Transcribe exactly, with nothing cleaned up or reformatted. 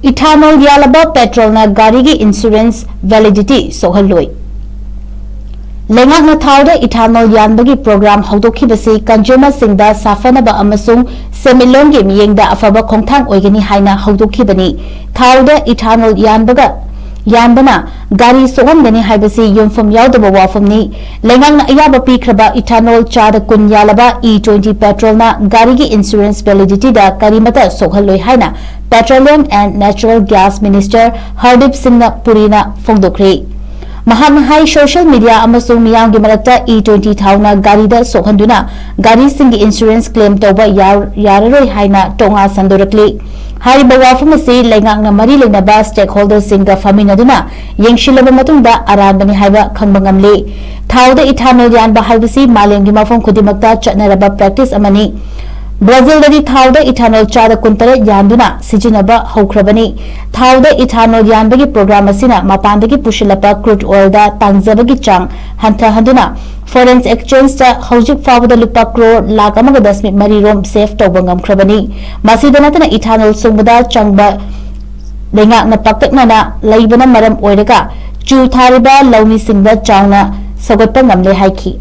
Ethanol ꯌꯥꯜꯂꯕ petrolꯅ ꯒꯥꯔꯤꯒꯤ insurance validity ꯁꯣꯛꯍꯜꯂꯣꯏ꯫ ꯂꯩꯉꯥꯛꯅ ꯊꯥꯎꯗ ethanol ꯌꯥꯟꯕꯒꯤ program ꯍꯧꯗꯣꯛꯈꯤꯕꯁꯤ consumerꯁꯤꯡꯗ ꯁꯥꯐꯅꯕ ꯑꯃꯁꯨꯡ ꯁꯦꯟꯃꯤꯠꯂꯣꯟꯒꯤ ꯃꯤꯠꯌꯦꯡꯗ ꯑꯐꯕ ꯈꯣꯡꯊꯥꯡ ꯑꯣꯏꯒꯅꯤ ꯍꯥꯏꯅ ꯍꯧꯗꯣꯛꯈꯤꯕꯅꯤ꯫ ꯊꯥꯎꯗ ethanol ꯌꯥꯟꯕꯒ, ꯌꯥꯟꯕꯅ ꯒꯥꯔꯤ ꯁꯣꯛꯍꯟꯒꯅꯤ ꯍꯥꯏꯕꯁꯤ ꯌꯨꯝꯐꯝ ꯌꯥꯎꯗꯕ ꯋꯥꯐꯝꯅꯤ꯫ ꯂꯩꯉꯥꯛꯅ ꯑꯌꯥꯕ ꯄꯤꯈ꯭ꯔꯕ ethanol ꯆꯥꯗ ꯀꯨꯟ ꯌꯥꯜꯂꯕ E twenty petrolꯅ ꯒꯥꯔꯤꯒꯤ insurance validityꯗ ꯀꯔꯤꯃꯇ ꯁꯣꯛꯍꯜꯂꯣꯏ ꯍꯥꯏꯅ Petroleum and Natural Gas Minister Hardeep Singh Puriꯅ ꯐꯣꯡꯗꯣꯛꯈ꯭ꯔꯦ꯫ ꯃꯍꯥꯛꯅ ꯍꯥꯏ, social media ꯑꯃꯁꯨꯡ ꯃꯤꯌꯥꯝꯒꯤ ꯃꯔꯛꯇ E twenty ꯊꯥꯎꯅ ꯒꯥꯔꯤꯗ ꯁꯣꯛꯍꯟꯗꯨꯅ ꯒꯥꯔꯤꯁꯤꯡꯒꯤ insurance claim ꯇꯧꯕ ꯌꯥ-, ꯌꯥꯔꯔꯣꯏ ꯍꯥꯏꯅ ꯇꯣꯉꯥ ꯁꯟꯗꯣꯔꯛꯂꯤ꯫ ꯍꯥꯏꯔꯤꯕ ꯋꯥꯐꯝ ꯑꯁꯤ ꯂꯩꯉꯥꯛꯅ ꯃꯔꯤ ꯂꯩꯅꯕ stakeholderꯁꯤꯡꯒ ꯐꯝꯃꯤꯟꯅꯗꯨꯅ ꯌꯦꯡꯁꯤꯜꯂꯕ ꯃꯇꯨꯡꯗ ꯑꯔꯥꯟꯕꯅꯤ ꯍꯥꯏꯕ ꯈꯪꯕ ꯉꯝꯂꯤ꯫ ꯊꯥꯎꯗ ethanol ꯌꯥꯟꯕ ꯍꯥꯏꯕꯁꯤ ꯃꯥꯂꯦꯝꯒꯤ ꯃꯐꯝ ꯈꯨꯗꯤꯡꯃꯛꯇ ꯆꯠꯅꯔꯕ practice ꯑꯃꯅꯤ꯫ ꯕ꯭ꯔꯥꯖꯤꯜꯗꯗꯤ ꯊꯥꯎꯗ ethanol ꯆꯥꯗ ꯀꯨꯟꯇꯔꯦꯠ ꯌꯥꯟꯗꯨꯅ ꯁꯤꯖꯤꯟꯅꯕ ꯍꯧꯈ꯭ꯔꯕꯅꯤ꯫ ꯊꯥꯎꯗ ethanol ꯌꯥꯟꯕꯒꯤ program ꯑꯁꯤꯅ ꯃꯄꯥꯟꯗꯒꯤ ꯄꯨꯁꯤꯜꯂꯛꯄ crude oilꯗ ꯇꯥꯡꯖꯕꯒꯤ ꯆꯥꯡ ꯍꯟꯊꯍꯟꯗꯨꯅ foreign exchangeꯇ ꯍꯧꯖꯤꯛ ꯐꯥꯎꯕꯗ ꯂꯨꯄꯥ crore ꯂꯥꯈ ꯑꯃꯒ ꯗꯁꯃꯤꯛ ꯃꯔꯤ ꯔꯣꯝ save ꯇꯧꯕ ꯉꯝꯈ꯭ꯔꯕꯅꯤ꯫ ꯃꯁꯤꯗ ꯅꯠꯇꯅ ethanol ꯁꯨꯡꯕꯗ ꯆꯪꯕ ꯂꯩꯉꯥꯛꯅ ꯄꯥꯛꯇꯛꯅꯅ ꯂꯩꯕꯅ ꯃꯔꯝ ꯑꯣꯏꯔꯒ ꯆꯨ ꯊꯥꯔꯤꯕ ꯂꯧꯃꯤꯁꯤꯡꯗ ꯆꯥꯎꯅ ꯁꯧꯒꯠꯄ ꯉꯝꯂꯦ ꯍꯥꯏꯈꯤ꯫